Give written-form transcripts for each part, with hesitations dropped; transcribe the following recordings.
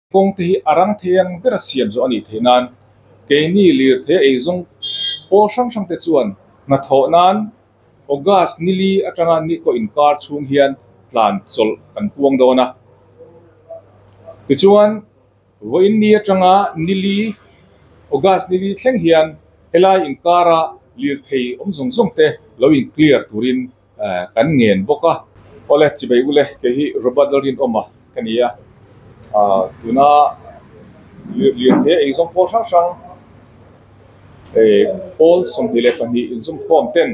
Kawng te hi a rang thei ang bera siam zawh a nih theih nan keini lirthei eizawng pawl hrang hrang te chuan hnathawh nan August nili atanga nikaw inkar chhung hian tlan chawlh kan puang dawn a. Tichuan, vawiin ni atanga nili, August nili thleng hian helai inkara lirthei awm zawng zawng te lo in clear turin Kan ngen bawk a. Awle, chibei ule, kei hi Robert Lalrinawma ka ni a. Tuna lirthei eizawng pawl hrang hrang pawl 22 inzawmkhawm ten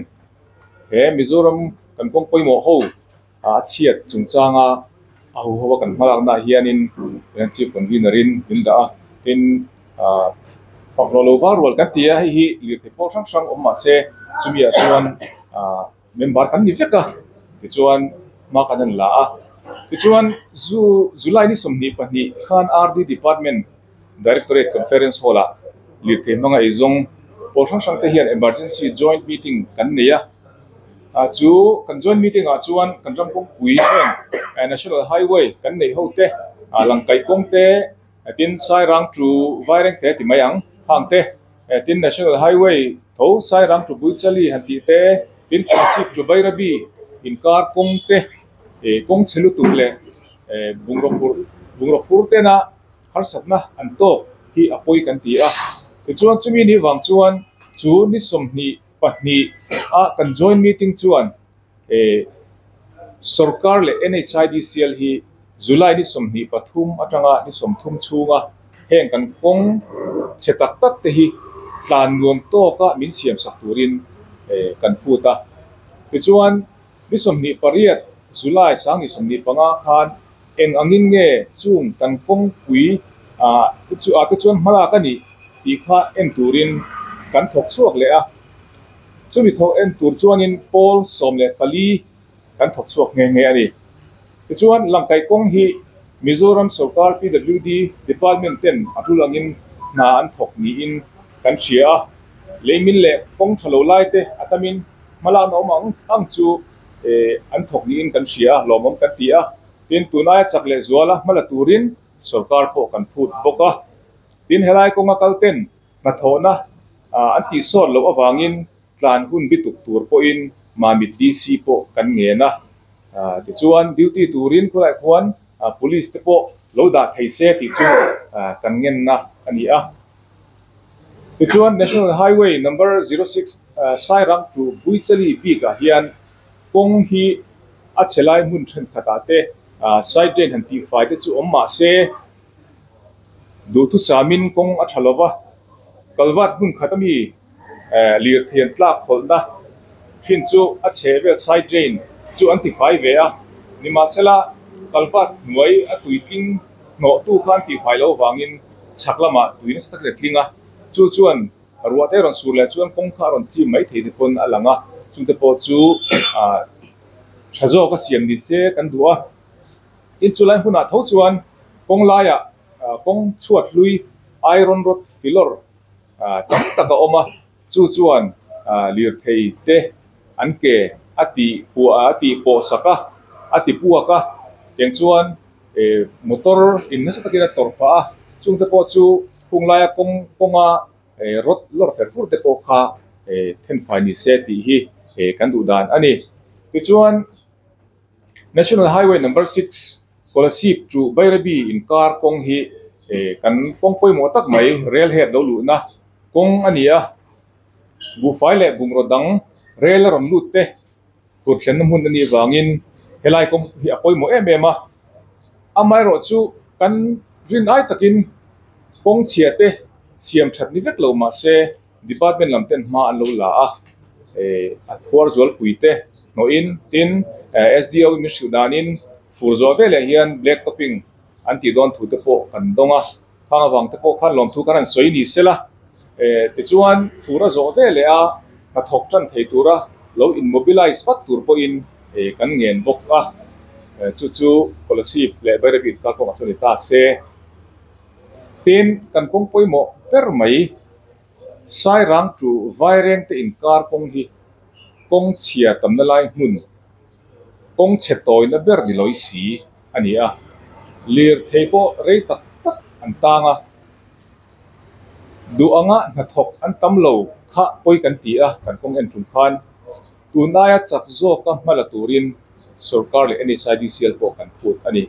he Mizoram kan kawng pawimawh ho a chhiat chungchanga a huho a kan hmalakna ah hianin Chief Convener in min dah a. Tin, fak hlawh lo var rual kan ti a, hei hi lirthei pawl hrang hrang awm mah se chumi ah chuan member kan ni vek a, tichuan hma kan han la a. Tichuan zu July ni 22 khan RD Department Directorate Conference Hall ah lirthei hmanga eizawng pawl hrang hrang te hian emergency joint meeting kan nei a. Chu kan joint meeting ah chuan kan ram kawngpui heng National Highway kan neih ho te, Langkaih kawng te, Tin Sairang to Vairengte ti mai ang hang te, tin National Highway tho Sairang to Buichali han tih te, tin Kolasib to Bairabi inkar kawng te, kawng chhe lutuk leh bungraw phurh bungraw phur tena harsatna an tawk hi a pawi kan ti a. Tichuan chumi ni vang chuan chu ni 22 a kan joint meeting chuan Sorkar leh NHIDCL hi July ni 23 atanga ni 30 chhunga heng kan kawng chhe tak tak te hi tlan nuam tawka min siam sak turin kan phut a. Tichuan, ni 28 July 2025 khan eng angin nge chung kan kawngpui ah te chuan hmalak a nih tih kha en turin kan thawk chhuak leh a. Chumi thawk en tur chuanin pawl 14 kan thawk chhuak nghe nghe a ni. Tichuan, Langkaih kawng hi Mizoram sorkar PWD department ten a tul angin hna an thawk niin kan hria a. Leimin leh kawng tha lo lai te a tamin hmalakna awm ang ang chu an thawk niin kan hria a, lawmawm kan ti a. Tin, tunaia chak leh zuala hmala turin sorkar pawh kan phut bawk a. Tin, helai kawnga kal ten Hnathawhna an tihsawt loh avangin tlan hun bituk tur pawhin Mamit DC pawh kan ngen a. Tichuan duty turin khulaiah khuan Police te pawh lo dah thei se tih chu kan ngenna a ni a. Tichuan National Highway number 06 Sairang to Buichali bikah hian kawng hi a chhe lai hmun thenkhatah te side drain han tihfai te chu awm mah se, Duhthusamin kawng a tha lova, kalvat hmun khat ami lirthei an tlak khawlhna thin chu a chhe vel side drain chu an tifai ve a, nimahsela kalvat hnuai a tuitling hnawhtu kha an tihfai loh avangin chhak lamah tui nasa tak leh tling a, chu chuan ruah te rawn sur leh chuan kawng kha a rawn chim mai thei te pawn a lang a, chungte pawh chu tha zawk a siam ni se kan duh a. Tin, chulai hmunah tho chuan kawng laiah kawng chhuat hlui iron rod filawr tam tak a awm a, chu chuan lirthei te an ke a tih puah a tih pawh sak a, a ti puak a, tiang chuan motor in nasa takin a tawrh phah a, chungte pawh chu hung laia kawng kawnga rod lawr fer fur te pawh kha thenfai ni se tih hi kan duh dan a ni. Tichuan. National Highway Number 6 Kolasib to Bairabi inkar kawng hi kan kawng pawimawh tak mai rail head lo luhna kawng a ni a, buhfai leh bungraw dang rail a rawn lut te phur thlenna hmun a nih vangin helai kawng hi a pawimawh em em a, amaherawh chu kan rin ai takin kawng chhia te siam that ni vek lo mahse Department lam ten hma an lo la a, a khuar zualpui te hnawhin tin SDO in min hrilh danin fur zawh veleh hian black topping an tih dawn thu te pawh kan dawng a, khang avang te pawh khan lawmthu kan han sawi ni sela, tichuan fur a zawh veleh a hnathawk tan thei tura lo in mobilize vat tur pawhin kan ngen bawk a, chu chu Kolasib leh Bairabi inkar kawngah chuan ni ta se. Tin, kan kawng pawimawh ber mai Sairang to Vairengte inkar kawng hi kawng chhia tamna lai hmun, kawng chhe tawina ber ni lawi si a ni a. Lirthei pawh rei tak tak an tang a, duh anga hnathawk an tam lo kha pawi kan ti a, kan kawng en tum khan tunaia chak zawka hma la turin sorkar leh NHIDCL pawh kan phut a ni.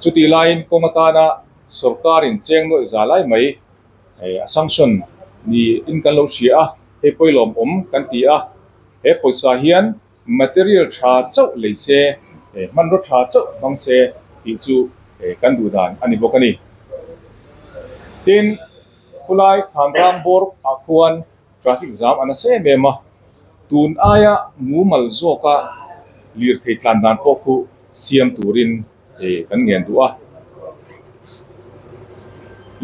Chutih laiin kawng atana sorkarin cheng nuaih za lai mai a sanction niin kan lo hria a, hei pawilawm awm kan ti a, he pawisa hian Material tha chauh lei se, hmanraw tha chauh hmang se tih chu kan duh dan a ni bawk a ni. Tin, khulai Khanrang bawr ah khuan traffic jam a nasa em em a, tun aia mumal zawka lirthei tlan dan pawh khu siam turin kan ngen duh a.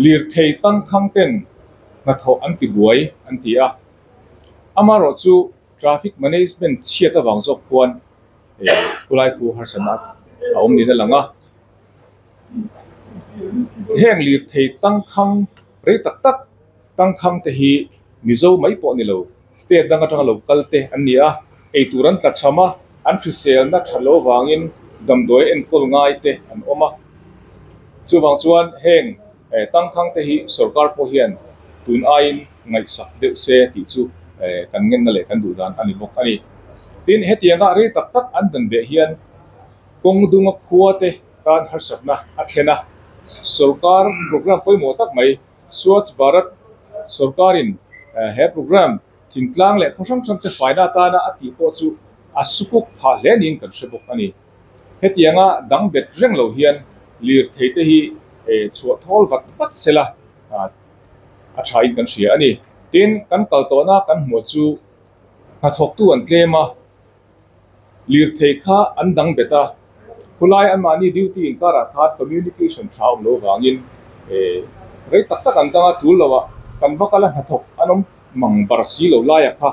Lirthei tangkhang ten hnathawh an ti buai an ti a, amaherawh chu Traffic management chhiat avang zawk khuan khulai khu harsatna a awm niin a lang a. Heng lirthei tangkhang rei tak tak tangkhang te hi Mizo mai pawh ni lo, state dang atanga lo kal te an ni a, eitur an tla cham a, an hriselna tha lo vangin damdawi enkawl ngai te an awm a. Chuvang chuan heng tangkhang te hi sorkar pawh hian tun aiin ngaihsak deuh se tih chu kan ngenna leh kan duh dan a ni bawk a ni. Tin, hetianga rei tak tak an dan beh hian kawng dunga khua te tan harsatna a thlen a, sorkar program pawimawh tak mai Swachh Bharat sorkarin he program thingtlang leh khaw hrang hrang te faina atana a tih pawh chu a sukuk phah hle niin kan hre bawk a ni. Hetianga dang bet reng lo hian lirthei te hi chhuah thawl vat vat sela a thain kan hria a ni. Tin, kan kal tawhna kan hmuh chu hnathawktu an tlem a, lirthei kha an dang bet a, khulai anmahni duty inkarah khan communication tha awm lo vangin rei tak tak an dang a, tul loah kan va kal a hnathawk an awm mang bar si lo laia kha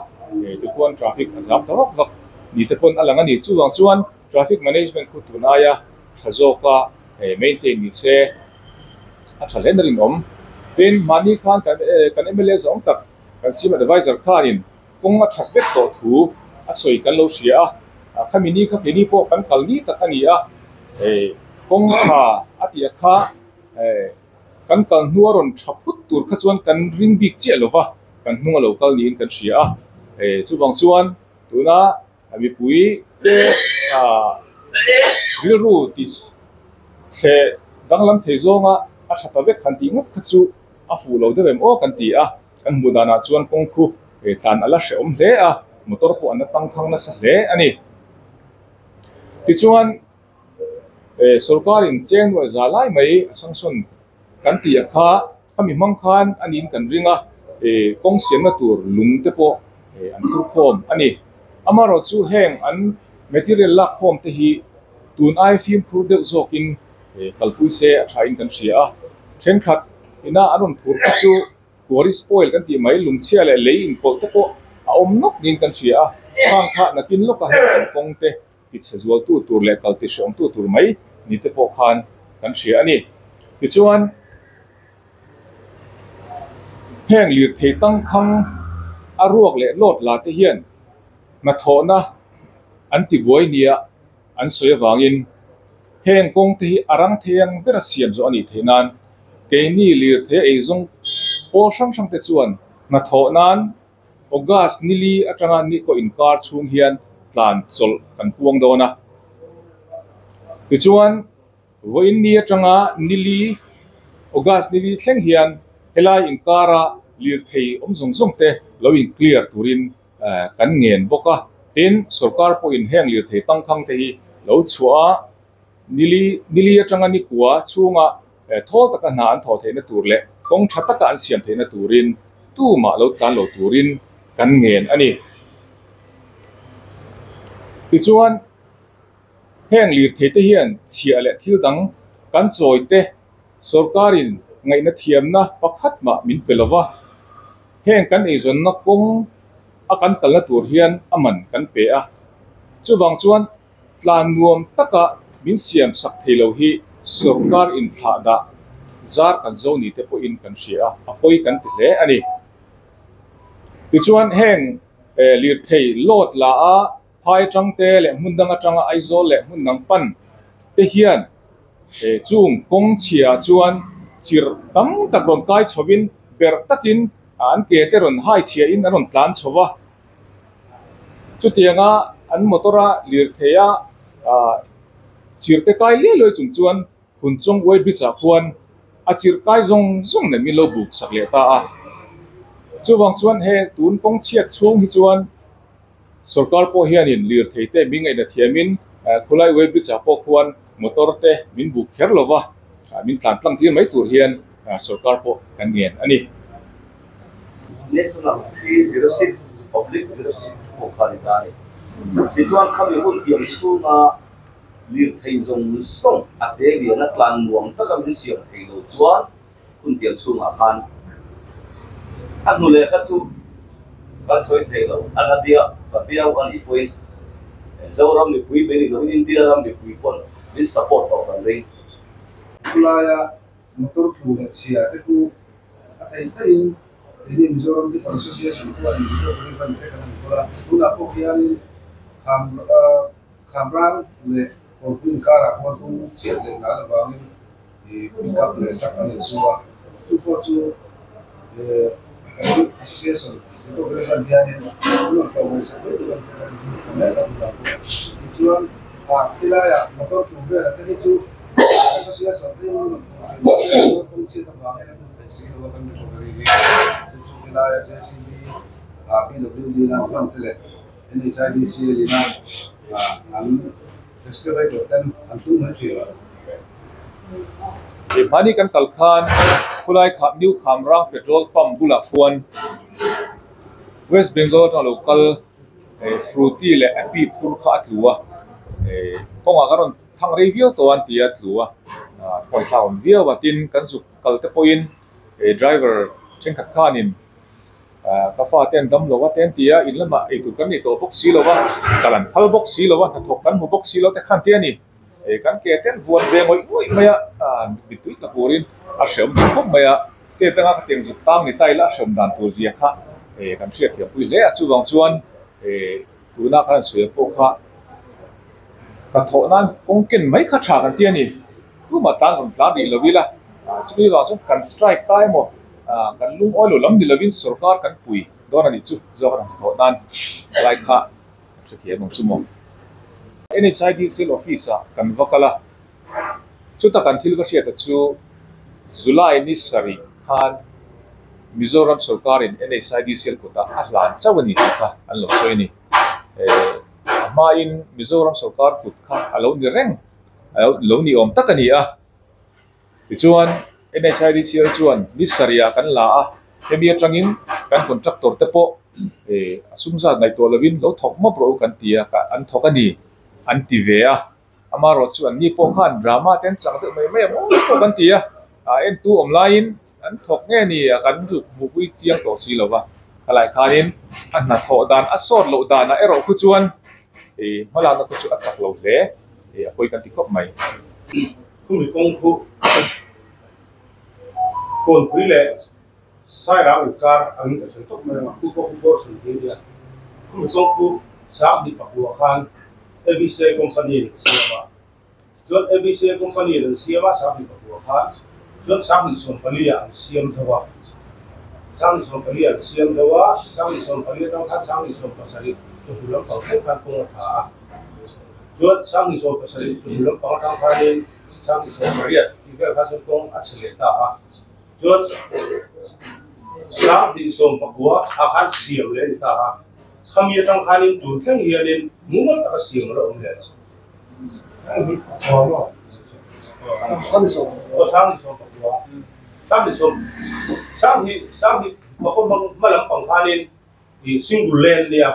tichuan traffic a zam ta vak vak ni te pawn a lang a ni. Chuvang chuan traffic management khu tun aia tha zawka maintain ni se a tha hle na rinawm. Tin, mahni khan kan mla zawng tak kan sim adviser khanin kawng a that vek tawh thu a sawi kan lo hria a, khami ni kha keini pawh kan kal ni tak a ni a, kawng tha a tih a kha kan kal hnua rawn tha phut tur kha chuan kan ring bik chiah lo va, kan hnung a lo kal niin kan hria a, chuvang chuan tuna mipui te rilru ti thleh danglam thei zawnga a tha ta vek han tih ngawt kha chu a fuh lo deuh em aw kan ti a, kan hmuh danah chuan kawng khu tlan a la hrehawm hle a, motor pawh an la tangkhang nasa hle a ni. Tichuan sorkarin cheng nuaih za lai mai a sanction kan tih a kha khami hmang khan a niin kan ring a, kawng siamna tur lung te pawh an phur khawm a ni. Amaherawh chu heng an material lak khawm te hi tun ai fimkhur deuh zawkin kalpui se a thain kan hria a, thenkhat ina an rawn phur kha chu quarry spoil kan tih mai lungchhia leh lei inpawlh te pawh a awm nawk niin kan hria a, khang kha nakin lawka heng kan kawng te tichhe zualtu tur leh kal tihreawmtu tur mai ni te pawh khan kan hria a ni. Tichuan, heng lirthei tangkhang a ruak leh lawt la te hian hnathawhna an tibuai nia an sawi avangin heng kawng te hi a rang thei ang bera siam zawh a nih theih nan keini lirthei eizawng pawl hrang hrang te chuan hnathawh nan August nili atanga ni kaw inkar chhung hian tlan chawlh kan puang dawn a. Tichuan, vawiin ni atanga nili, August nili thleng hian helai inkara lirthei awm zawng zawng te lo in clear turin kan ngen bawk a. Tin, sorkar pawhin heng lirthei tangkhang te hi lo chhuah a, nili nili atanga ni kua chhunga thawl taka hna an thawh theihna tur leh kawng tha taka an siam theihna turin tumah lo tlan lo turin kan ngen a ni. Tichuan, heng lirthei te hian chhiah leh thil dang kan chawi te sorkarin ngaihna thiamna pakhat mah min pe lova, heng kan eizawnna kawng a kan kalna tur hian a man kan pe a, chuvang chuan Tlan nuam taka min siam chak thei lo hi sorkar inthlah dah zar kan zo ni te pawhin kan hria a, a pawi kan ti hle a ni. Tichuan heng lirthei load la a phai atang te leh hmun dang atanga Aizawl leh hmun dang pan te hian chung kawng chhia chuan Chirh tam tak rawn kai chhovin berh takin an ke te rawn hai chhiahin an rawn tlan chho va. Chutianga an motor a lirthei a chirh te kai liai luai chung chuan Phunchawng Uai Bridge ah khuan a chirh kai zawng zawng nen min lo buk sak leh ta a. Chuvang chuan he tun kawng chhiat chhung hi chuan Sorkar pawh hianin lirthei te min ngaihna thiamin khulai Uai Bridge ah pawh khuan motor te min buk kher lo va, min tlan tlang tir mai tur hian sorkar pawh kan ngen a ni. National 306/06 pawh kha a ni ta a ni. Tichuan khami hun tiam chhunga lirthei zawng zawng a te liana tlan nuam taka min siam thei lo chuan hun tiam chhungah khan a hnu leh kha chu kan sawi thei lo. A la diah ta viau a nih pawhin Zoram mipui mai ni loin India ram mipui pawn min support tawh kan ring. Khawlaia motor tlu leh chhia te khu a theih theihin keini Mizoram Tipper Association chuan Mizo Ribbon te kan han kawl a, tunah pawh hianin kham Khamrang leh Kawrpui inkarah khuan kawng chhiat leh nal avangin pick up leh truck an insu a, chu pawh chu kan association recovery fund hianin an rawn tlawh ngaihsak mai tur an kan hmu ta mek a tunah pawh. Tichuan khilaiah motor tur velah te hi chu association te hian an rawn tlawh thin mahse motor kawng chhiat avangin an hmu thei si lo a kan recovery hi chu chu khilaiah JCB, PWD lam hman te leh NHIDCL ina an excavator ten an tum mai thin a. He hmani kan kal khan khulai kha New Khamrang petrol pump bulah khuan West Bengal atanga lo kal Frooti leh Appy phur kha a tlu a, kawngah kan rawn thang rei viau tawh a an ti a, a tlu a, pawithlak awm viau a, tin kan zuk kal te pawhin driver thenkhat khanin Ka fa te an dam lo a te an ti a, in lamah eitur kan nei tawh bawk si lo a, kal an phal bawk si lo a, hnathawk kan hmu bawk si lo te khan ti a ni. Kan ke te an vuan ve ngawih ngawih mai a, mittui tla turin a hreawm duh khawp mai a, state danga khatiang zuk tang ni ta ila a hreawm dan tur zia kha kan hriatthiam pui hle a, chuvang chuan tuna khan an sawi ang pawh kha hnathawh nan kawng ken mai kha tha kan ti a ni. Tumah tlan rawn tlan rih lo ila, chumi vang chuan kan strike ta emaw, kan lungawi lo lam ni lovin sorkar kan pui dawn a nih chu zawk a hnathawh nan lai kha kan hrethiam ang chu maw. NHIDCL office ah kan va kal a, chuta kan thil va hriata chu July ni sarih khan Mizoram sorkarin NHIDCL kutah a hlan chauh a ni tih kha an lo sawi a ni. A hmain Mizoram sorkar kut kha a lo ni reng. lo ni awm tak a ni a. Tichuan NHIDCL chuan ni sarihah kan la a, hemi atangin kan contractor te pawh a sum zat ngaihtuah lovin lo thawk mawp rawh u kan ti a, an thawk a ni an ti ve a. Amaherawhchu chu anni pawh khan drama te an chang deuh mai mai a mawi pawh kan ti a, entu awm laiin an thawk nge ni a kan hmuhpui chiang tawh si lo va. Khalai khanin a hnathawh dan a sawt loh danah erawh khu chuan hmalakna khu chu a chak lo hle. A pawi kan ti khawp mai. Khumi kawng khu Kawnpui leh Sairang inkar angin ka sawi tawp mai ang a, khu pawh khu portion hi a nia. Khumi kawng khu 20 pakua khan ABC company in siam a, chuan ABC company in an siam a 20 pakua khan chuan 2014 ah an siam zo a, 2014 ah an siam zo a, 2014 atang khan 2017 chawhnu lampang thleng khan kawng a tha a. Chuan 2017 chawhnu lampang atang khanin 2018 tih vel kha chuan kawng a chhe leh ta a. Chuan 2019 ah khan siam leh a ni ta a. Khami atang khanin tun thleng hianin mumal taka siam a la awm leh. 2019 hma lampang khanin Tih single lane nia.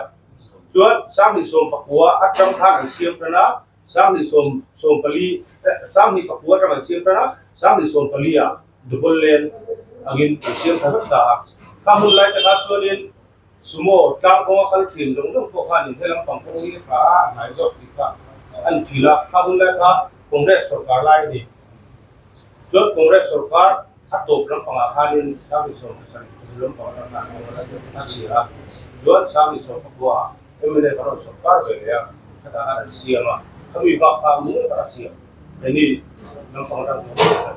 Chuan 2019 atang khan an siam tan a, 2014 21 atang an siam tan a, 2014 ah double lane angin an siam ta vek ta a. Kha hmun lai te kha chuanin Sumo tlang kawnga kal thin zawng zawng pawh khanin he lampang kawng hi a tha a, a hnai zawk tih kha an thil a. Kha hun lai kha Congress sorkar lai a ni. Chuan Congress sorkar a tawp lampangah khanin 2017 chumi lampang atang khan a chhia a, chuan 2019 ah mla kan rawn sorkar ve leh a, khatah khan an siam a, khami bak kha mumal tak a siam keini lampang atang chuan.